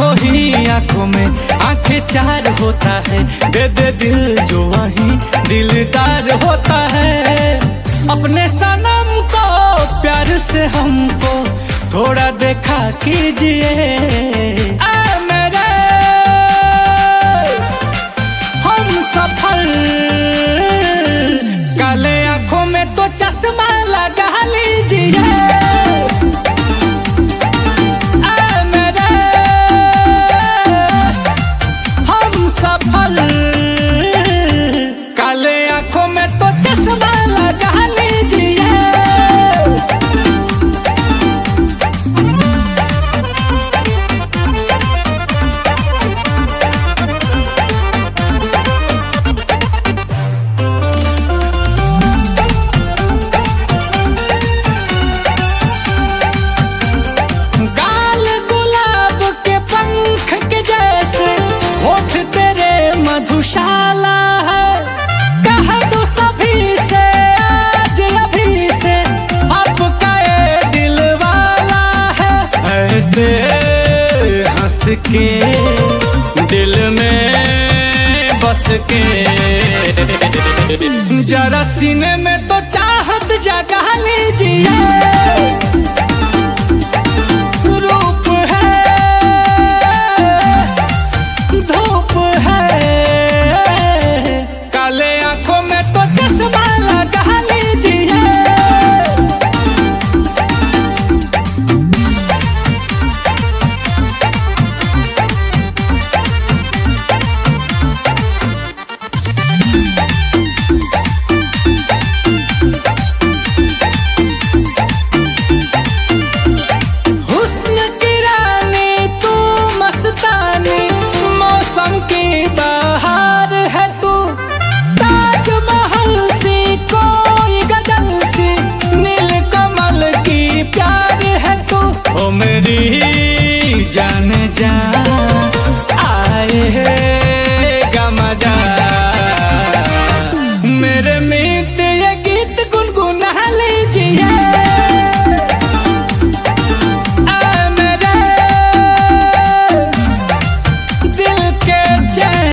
आंखों ही आंखों में आंखें चार होता है, दे दे दिल जो वही दिलदार होता है। अपने सनम को प्यार से हमको थोड़ा देखा कीजिए। ऐ मेरे हम सफर, काले आंखों में तो चश्मा लगा लीजिए। ऐ मेरे हम सफर, काले आंखों में तो चश्मा लगा लीजिए। गाल गुलाब के पंख के जैसे, होठ तेरे मधुशाला है। कह दो सभी से आज अभी से आपका ये दिल वाला है। ऐसे हंस के दिल में बस के, जरा सीने में तो चाहत जगा लीजिए।